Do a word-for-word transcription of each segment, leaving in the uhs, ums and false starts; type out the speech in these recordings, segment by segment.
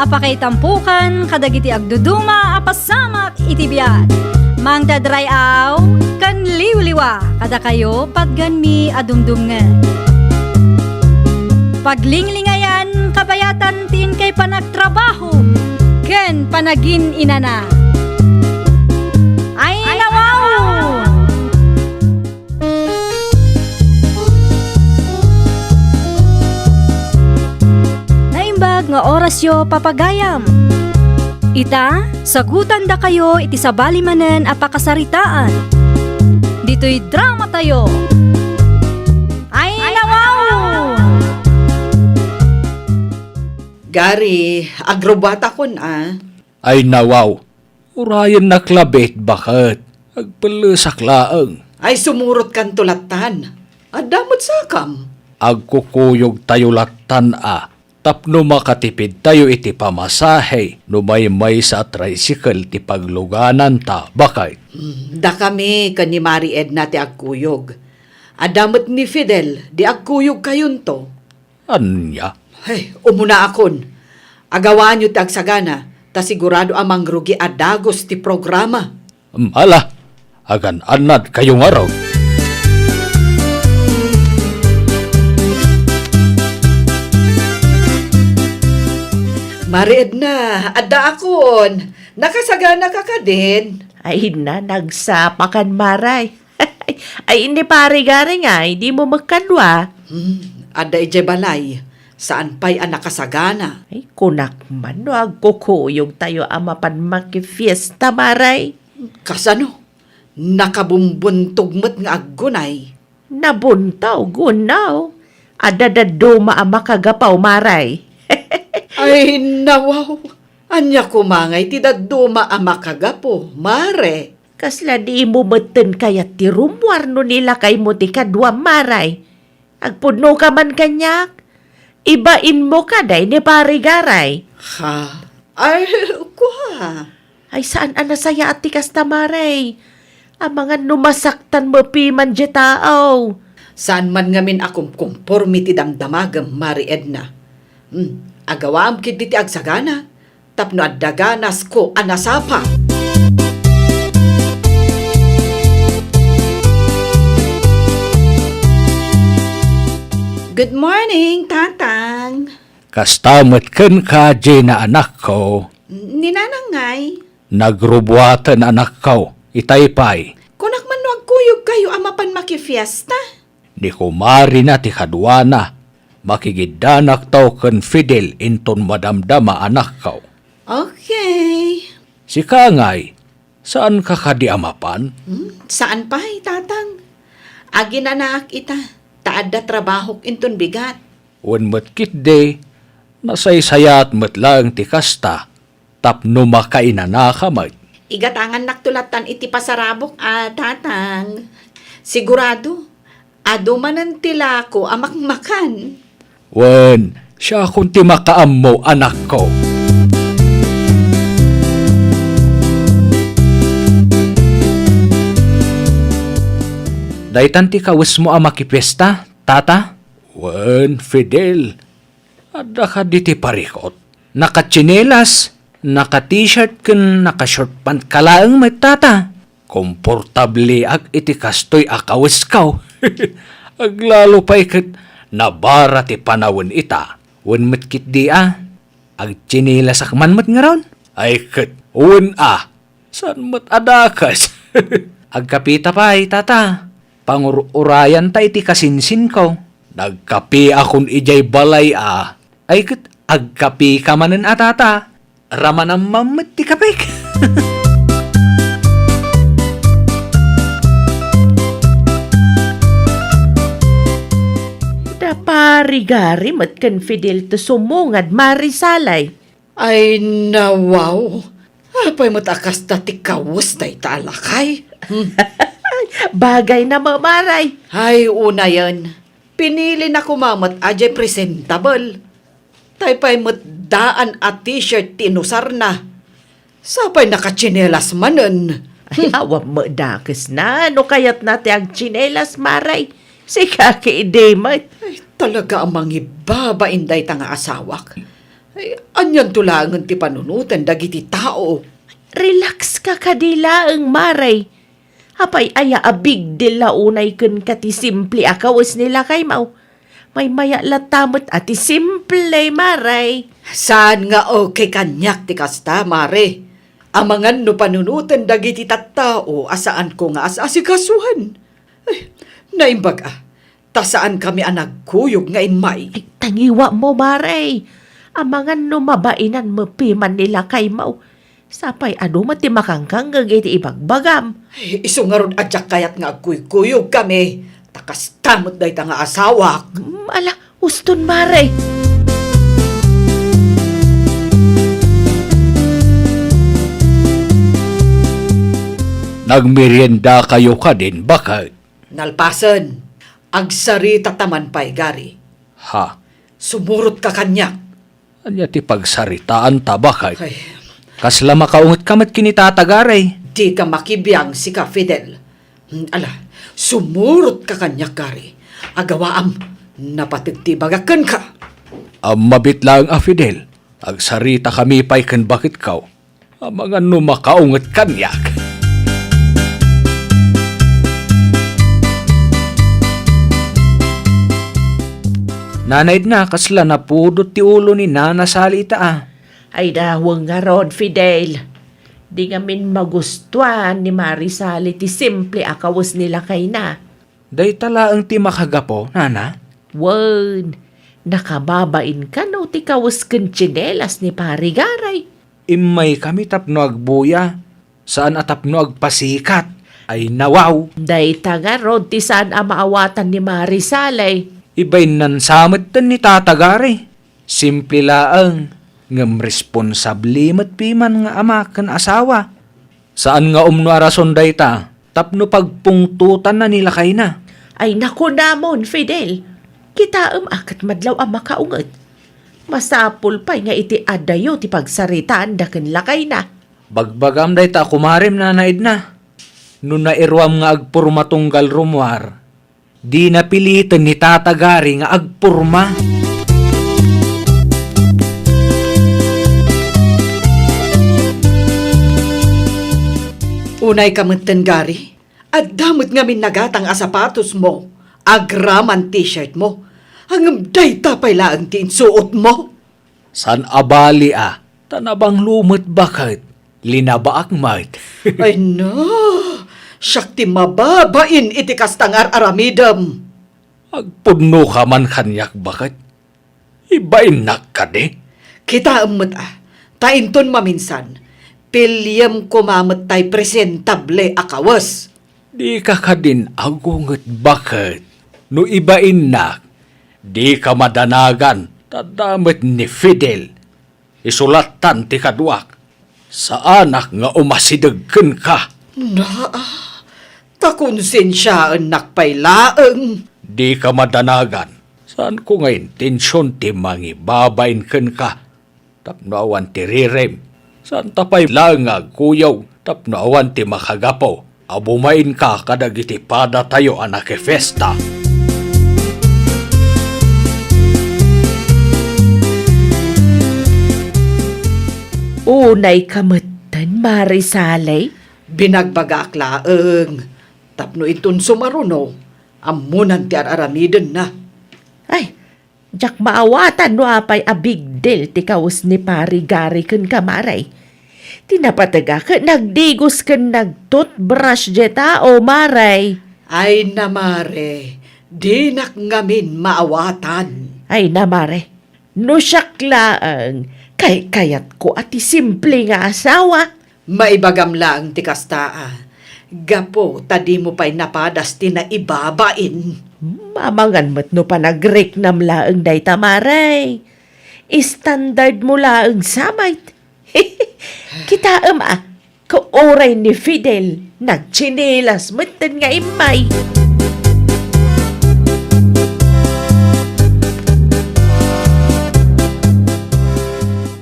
Pakaitampokan kadagiti agduduma a pasamak iti biag. Mangted ray-aw ken liwliwa kadakayo patgenmi a dumdumngeg. Paglinglingayan kabayatan ti inkay panagtrabaho ken panagin-inana. Ay, nawaw! Naimbag nga orasyo, papagayam. Ita, sagutandakayo iti sabali manen a pakasaritaan. Ditoy dramatayo. Ay, nawaw! Gary, agrubbuatakon a. Ay, nawaw. Urayennak labi ti baket. Agpellesak laeng. Ay, sumurotkanto lattan. Adda met sakam. Agkukuyogtayo lattan a tapno makatipidtayo iti pamasahe no maymaysa a tricycle ti paglugananta, baket. Hmm, dakami ken ni Mari Edna ti agkuyog. Adda met ni Fidel, di agkuyogkayonto. Ania? Ay, umunaakon. Agawaanyo ti agsagana, ta sigurado a mangrugi a dagus ti programa. Em, ala, agan-annadkayo ngarud. Mari Edna, addaakon. Nakasaganaka kadin? Ay, na, nagsapakan, Maray. Ay, ni Pare Gary ngay, dimo met kadua? Hmm, adda idiay balay. Saan pay a nakasagana. Ay, kunak man no agkukuyogtayo a mapan makifiesta, Maray. Kasano? Nakabumbuntog met nga aggunay. Nabuntog, unaw. Adda dadduma a makagapaw, Maray. Ay, nawaw. Ania koma ngay ti dadduma a makagapu, Mare? Kasla dimo metten kayat ti rummuar no ni lakaymo ti kaduam, Maray? Agpudnoka man kaniak? Ibainmo kadi ni Pare Garay. Ha? Ay, kua. Ay, saan a nasayaat ti kasta, Maray. Amangan no masaktan met piman diay tao. Saan man ngamin a kumkumporme ti damdamagem, Mari Edna. Hmm, agawaam ketdi ti agsagana tapno adda ganasko a nasapa. Good morning, Tatang. Kasta met kenka, Gina, anakko. Ni Nanang ngay? Nagrubuaten, anakko, itay pay. Kunak man no agkuyogkayo a mapan makifiesta? Ni kumarina ti kaduana. Makigiddanakto ken Fidel inton madamdama, anakko. Okay. Sika ngay, saanka kadi a mapan? Hmm, saan pay, Tatang. Aginanaak ita, ta adda trabahok inton bigat. Wen met ketdi, nasaysayaat met laeng ti kasta. Tapno makainanaka met. Igatangannakto lattan iti pasarabok a, Tatang. Sigurado, adu manen ti lako a makmakan. Wen, siakon ti makaammo, anakko. Daytan ti kawesmo a makipiesta, Tata? Wen, Fidel. Adda kadi ti parikut? Nakatsinelas, naka-t-shirt ken naka-short pant ka laeng met, Tata. Komportabliak iti kastoy a kawesko. Aglalo pay ket nabara ti panawen ita. Wen met ketdi a, agtsinelasak man met ngarud? Ay ket, wen a, saan met a dakes. Agkapita pay, Tata. Pangur-urayanta iti kasinsinko. Nagkapiakon idiay balay a. Ay ket agkapika manen a, Tata. Ramanam man met ti kapik. Da parigari met ken Fidel ti sumungad, Mari Salay. Ay, nawaw. Apay met a kasta ti kawes dayta a lakay? Hmm. Bagayna, Mamaray. Ay, unayen. Pinilina koma met a diay presentable. Tay pay met daan a t-shirt ti inusarna. Sapay nakatsinelas manen. Ay, awan met dakesna no kayatna ti agtsinelas, Maray. Sika ketdi met. Ay, talaga a mangibabain dayta nga asawak. Ay, anianto laengen ti panunoten dagiti tao? Relax ka kadi laeng, Mare. Apay aya a big deal la unay kenka ti simple a kawes ni lakaymo? Maymaya latta met a ti simple, Mare. Saan nga okay kaniak ti kasta, Mare? Amangan no panunoten dagiti tattao a saanko nga as-asikasuan. Ay, naimbag a, ta saankami a nagkuyog nga immay. Ay, tangiwatmo, Mare. Amangan no mabainan met piman ni lakaymo. Sapay adu met ti makangkangngeg iti ibagbagam. Ay, isu ngarud a diak kayat nga agkuykuyogkami, ta kasta met dayta nga asawak. Mm, ala, uston, Mare. Nagmeriendakayo kadin, baket? Nalpasen, agsarita ta man pay, Gary. Ha? Sumurotka kaniak. Ania ti pagsaritaanta, baket? Ay. Kasla makaungetka met ken ni Tata Gary. Dika makibiang, sika, Fidel. Hmm, ala, sumurotka kaniak, Gary. Agawaam, napateg ti ibagak kenka. Ammabit laeng a, Fidel, agsaritakami pay ken baketko. Amangan no makaunget kaniak. Nana Edna, kasla napudot ti ulo ni Nana Sali ita a. Ay, daweng ngarud, Fidel. Di ngamin magustuan ni Mari Sali ti simple a kawes ni lakayna. Dayta laeng ti makagapu, Nana? Wen, nakababain kano ti kawes ken tsinelas ni Pari Garay. Immaykami tapno agbuya, saan a tapno agpasikat. Ay, nawaw! Dayta ngarud ti saan a maawatan ni Mari Sali. Ibainnan sa metten ni Tata Gary. Simple laeng, ngem responsable met piman nga ama ken asawa. Saan nga umno a rason dayta tapno pagpungtotanna ni lakayna. Ay, nakunamon, Fidel. Kitaem a ket madlaw a makaunget. Masapul pay nga iti adayo ti pagsaritaanda ken lakayna. Bagbagam dayta a kumarem, Nana Edna. No nairuam nga agpurma tunggal rummuar, dina piliten ni Tata Gary nga agpurma. Unayka metten, Gary. Adda met ngamin nagatang a sapatosmo, agraman t-shirtmo. Ngem dayta pay laeng ti insuotmo. Saan a bali a, ta nabanglo met baket, linabaak met. Ay na, siak ti mababain iti kasta nga ar-aramidem. Agpudnoka man kaniak baket. Ibainnak kadi? Kitaem met a, ta inton maminsan, piliem koma met tay presentable a kawes. Dika kadin agunget baket no ibainnak, dika madanagan ta adda met ni Fidel. Isu lattan ti kaduak. Saanak nga umasideg kenka. Naa, ta konsensiaennak pay laeng. Dika madanagan. Saanko nga intension ti mangibabain kenka. Tapno awan ti rirem, saanta pay laeng nga agkuyog tapno awan ti makagapu a bumainka kadagiti padatayo a nakifiesta. Unayka metten, Mari Sali? Binagbagaak laeng tapno inton sumaruno, ammonan ti ar-aramidenna. Ay, diak maawatan no apay a big deal ti kawes ni Pari Gary kenka, Mare. Ti napateg a ket nagdigos ken nagtoothbrush diay tao, Mare. Ay na, Mare, dinak ngamin maawatan. Ay na, Mare, no siak laeng, kaykayatko a ti simple nga asawa. Maibagam laeng ti kasta a, gapu ta dimo pay napadas ti naibabain. Amangan met no panagriknam laeng dayta, Mare. Standard mo laeng sa met. Kitaem a, ket uray ni Fidel, nagtsinelas metten nga immay.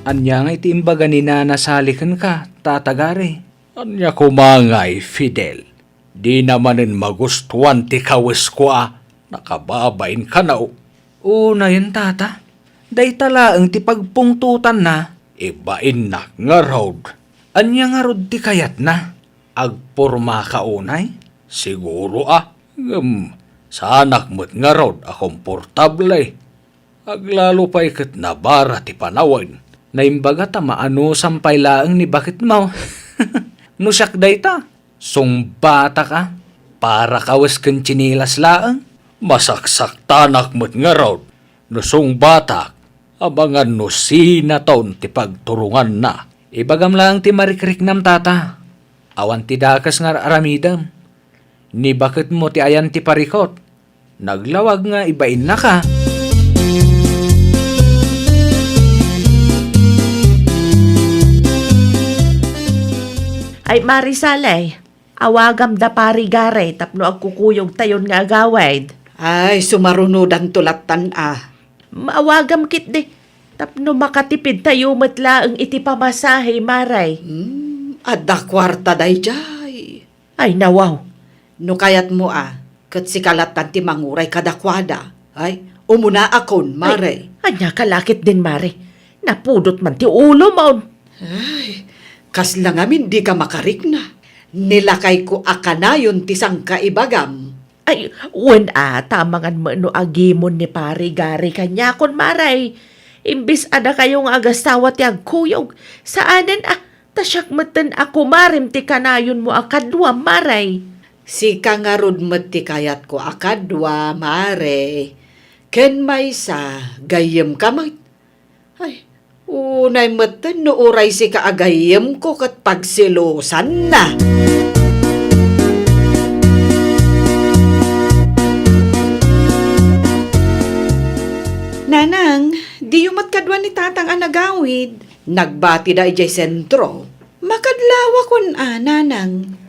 Ania ngay ti imbaga ni Nana Sali kenka, Tata Gary? Ania koma ngay, Fidel? Dina manen magustuan ti kawesko a nakababain kano. Unayen, Tata. Dayta laeng ti pagpungtotanna. Ibainnak ngarud. Ania ngarud ti kayatna? Agpormaka unay? Siguro a. Ngem, saanak met ngarud a komportable. Aglalo pay ket nabara ti panawen. Naimbaga ta maanusam pay laeng ni baketmo. No siak dayta, sungbatak a. Para kawes ken tsinelas laeng. Masaksaktanak met ngarud no sungbatak. Amangan no sinaton ti pagturonganna. Ibagam laeng ti marikriknam, tata. Awan ti dakes nga ar-aramidem. Ni baketmo ti ayan ti parikut. Naglawag nga ibainnaka. Ay, Mari Salay, awagam da Pari Gary tapno agkukuyogtayon nga agawid. Ay, sumarunodanto lattan a. Maawagam ketdi tapno makatipidtayo met laeng iti pamasahe, Mari. Hmm, adda kuarta daydiay. Ay, nawaw. No kayatmo a, ket sika lattan ti manguray kadakuada. Ay, umunaakon, Mari. Ay, ania ka la ketdin, Mari? Napudot man ti ulom. Ay, kasla ngamin dika makarikna. Ni lakayko a kanayon ti sangkaibagam. Ay, wen a, ta amangan met no agimon ni Pari Gary kaniakon, Mari. Imbes a dakayo nga agasawa ti agkuyog, saanen a, ta siak metten a kumarem ti kanayonmo a kaduam, Mari. Sika ngarud met ti kayatko a kadua, Mari. Ken maysa, gayyemka met. Ay, unay metten no uray sika a gayyemko ket pagselosanna. Nanang, diyo met kadua ni Tatang a nagawid? Nagbatida idiay sentro. Makadlawakon a, Nanang.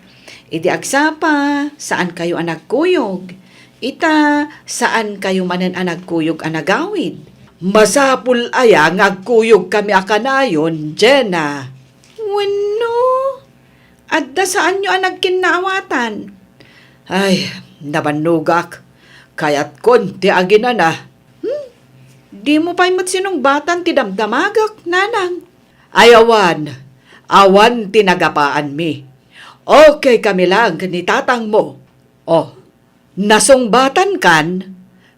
Idi agsapa, saankayo a nagkuyog. Ita, saankayo manen a nagkuyog a nagawid. Masapul aya nga agkuyogkami a kanayon, Jenna? Wenno, adda saanyo a nagkinnaawatan? Ay, nabannogak. Kayatkon ti aginana. Hmm? Dimo pay met sinungbatan ti damdamagek, Nanang. Ay, awan. Awan ti nagapaanmi. Okay kami laeng ken ni tatangmo. Oh, nasungbatankan,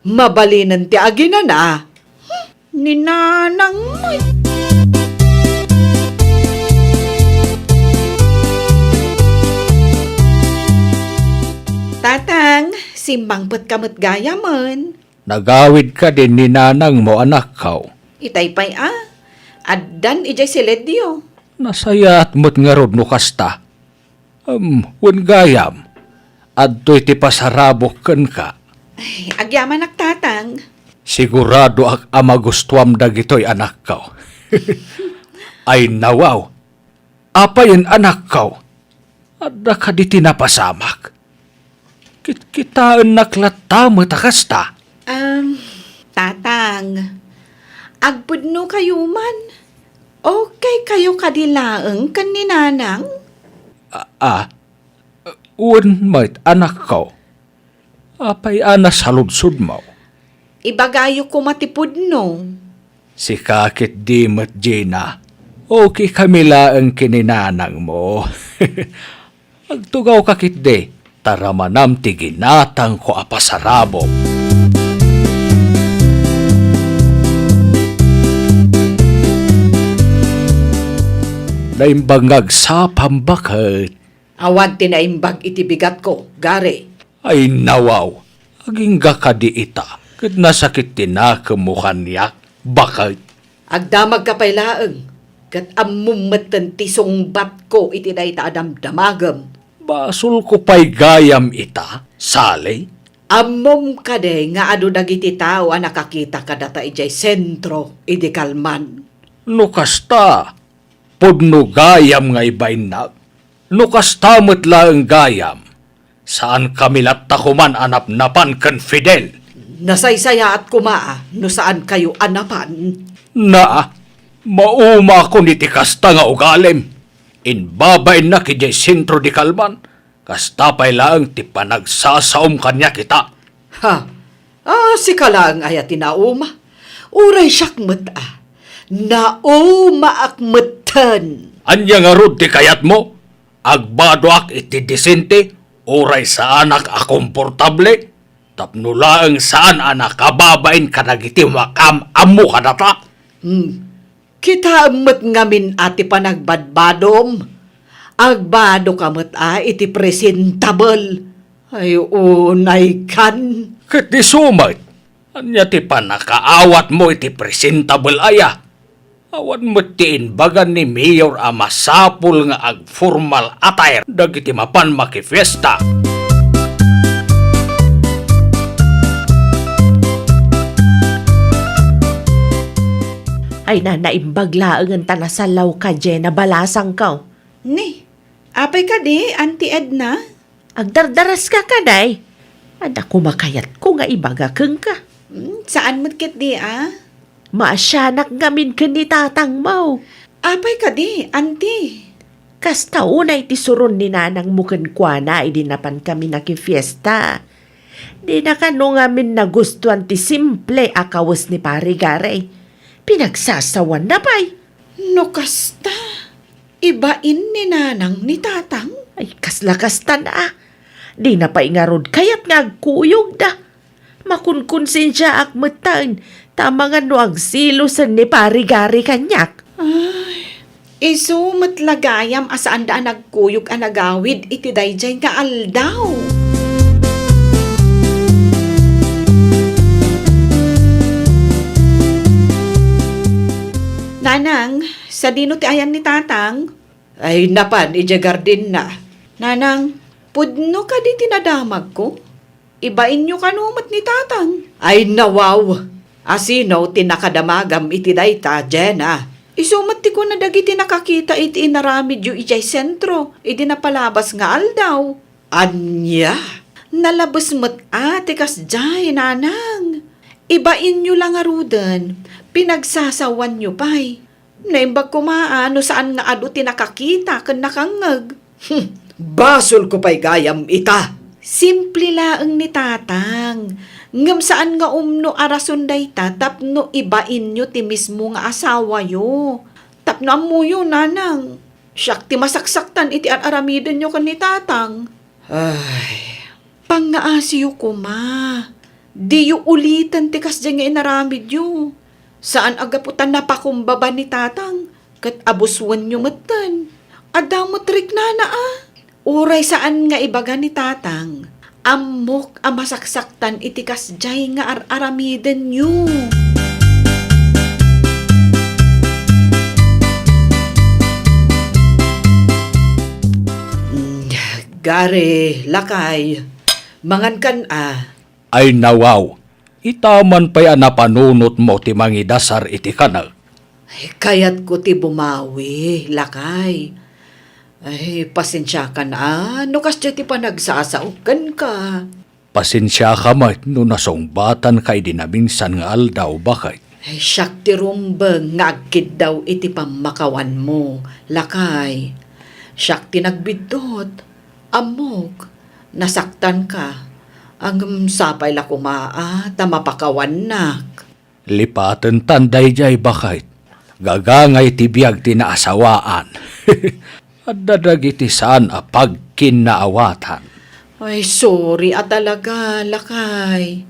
mabalinen ti aginana. Hmm, ni Nanang met. Tatang, simmangpetka met gayamen. Nagawid kadi ni nanangmo, anakko? Itay pay a, addan idiay siledyo. Nasayaat met ngarud no kasta. Em, wen gayam, adtoy ti pasarabok kenka. Ay, agyamanak, Tatang. Siguradoak a magustuam dagitoy, anakko. Ay, nawaw. Apayen, anakko? Adda kadi ti napasamak? Kitkitaennak latta met a kasta. Em, Tatang, agpudnokayo man. Okay kayo kadi laeng ken ni Nanang? A, a, wen met, anakko. Apay a nasaludsodmo? Ibagayo koma ti pudno. Sika ketdi met, Gina. Okay kami laeng ken ni nanangmo. Agtugawka ketdi, ta ramanam ti ginatangko a pasarabok. Naimbag nga agsapam, baket. Awan ti naimbag iti bigatko, Gary. Ay, nawaw, agingga kadi ita, ket nasakit ti nakemmo kaniak, baket. Agdamagka pay laeng, ket ammom metten ti sungbatko iti dayta a damdamagem. Basolko pay gayam ita, Sally? Ammom kadi nga adu dagiti tao a nakakita kadata idiay sentro idi kalman? No kasta, pudno gayam nga ibainnak. No kasta met laeng gayam, saankami latta koman a napnapan ken Fidel. Nasaysayaat koma a no saankayo a napan. Naa, maumakon iti kasta nga ugalim. Imbabainnak idiay sentro di kalman, kasta pay laeng ti panagsasaom kaniak ita. Ha? Ah, sika laeng aya ti nauma? Uray siak met a, naumaak metten. Ania ngarud ti kayatmo? Agbadoak iti disente, uray saanak a komportable, tapno laeng saan a nakababain kadagiti makam-ammo kadata? Hmm. Kitaem met ngamin a ti panagbadbadom. Agbadoka met a iti presentable. Ay, unaykan. Ket isu met, ania ti pannakaawatmo iti presentable aya? Awan met ti imbaga ni Mayor a masapul nga agformal attire dagiti mapan makifiesta. Ay, na, naimbag laengen ta nasallawka, Jenna, balasangko. Ni, apay kadi, Auntie Edna? Agdardaraska kadi? Adda koma kayatko nga ibaga kenka. Hmm, saan met ketdi a? Maasianak ngamin ken ni tatangmo. Apay kadi, Auntie? Kasta unay ti suron ni nanangmo kenkuana idi napankami nakifiesta. Dina kano ngamin nagustuan ti simple a kawes ni Pari Gary. Pinagsasawanna pay. No kasta, ibain ni nanang ni tatang? Ay, kasla kastan a. Dina pay ngarud kayat nga agkuyogda. Makunkonsensiaak metten, ta amangan no agselosen ni Pari Gary kaniak. Ay, isu met la gayam a saanda a nagkuyog a nagawid iti daydiay nga aldaw. Nanang, sadino ti ayan ni tatang? Ay, napan idiay gardenna. Nanang, pudno kadi ti nadamagko? Ibainyo kano met ni tatang. Ay, nawaw! Asino ti nakadamagam iti dayta, Jenna? Isu met ti kuna dagiti nakakita iti inaramidyo idiay sentro, idi napalabas nga aldaw. Ania? Nalabes met a ti kasdiay, nanang. Ibainyo la ngaruden, pinagsasawanyo pay. Naimbag koma a no saan nga adu ti nakakita ken nakangngeg. Hmm, basolko pay gayam ita. Simple laeng ni tatang. Ngem saan nga umno a rason dayta tapno ibainyo ti mismo nga asawayo. Tapno ammoyo, nanang. Siak ti masaksaktan iti ar-aramidenyo ken ni tatang. Ay, pangngaasiyo koma. Diyo uliten ti kasdiay nga inaramidyo. Saan a gapu ta napakumbaba ni tatang, ket abusuenyo metten. Adda met riknana a. Uray saan nga ibaga ni tatang, ammok a masaksaktan iti kasdiay nga ar-aramidenyo. Mm, Gary, lakay, mangankan a. Ay, nawaw, ita man pay a napanunotmo ti mangidasar iti kanek. Ay, kayatko ti bumawi, lakay. Ay, pasensiakan a, no kasdiay ti panagsasaok kenka. Pasensiaka met no nasungbatanka idi naminsan nga aldaw, baket. Ay, siak ti rumbeng nga agkiddaw iti pammakawanmo, lakay. Siak ti nagbiddut. Ammok, nasaktanka. Ngem sapay la koma a ta mapakawannak. Lipatentan daydiay, baket. Gagangay ti biag ti naasawaan. Adda dagiti saan a pagkinnaawatan. Ay, sorry a talaga, lakay.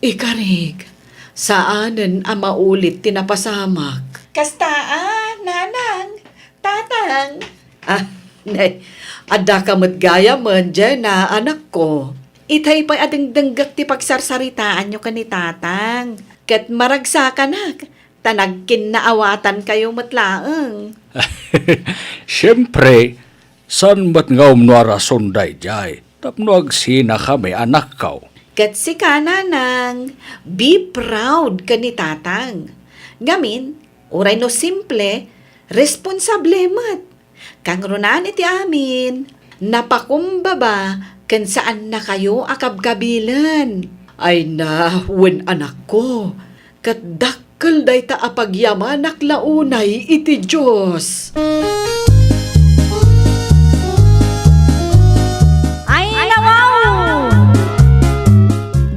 Ikarik, saanen a maulit ti napasamak. Kasta a, nanang, tatang. Ah, ne, addaka met gayamen, Jenna, anakko. Itay pay a dengdenggek ti pagsarsaritaanyo ken ni tatang. Ket maragsakanak, ta nagkinnaawatankayo met laeng. Siempre, saan met nga umno a rason daydiay tapno agsinakami, anakko. Ket sika, nanang, be proud ken ni tatang. Ngamin, uray no simple, responsable met. Kangrunaan iti amin, napakumbaba ken saannakayo a kabkabilen. Ay na, wen anakko, ket dakkel dayta a pagyamanak la unay iti Dios. Ay, nawaw!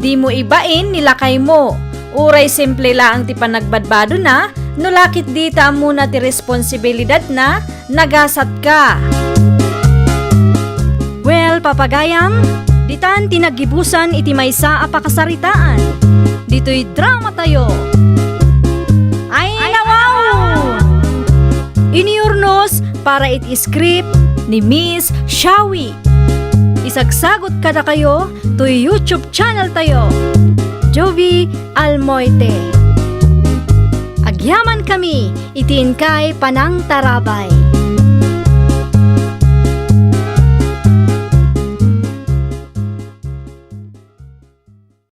Dimo ibain ni lakaymo. Uray simple laeng ti panagbadbadona, no lakit dita ammona ti responsibilidatna, nagasatka. Well, papagayam, ditan ti naggibusan iti maysa a pakasaritaan. Ditoy drama tayo. Ay, nawaw! Iniurnos para iti script ni Miss Shawi. Isagsagot kadakayo toy YouTube channel tayo, Jovie Almoite. Agyaman kami iti inkay panangtarabay.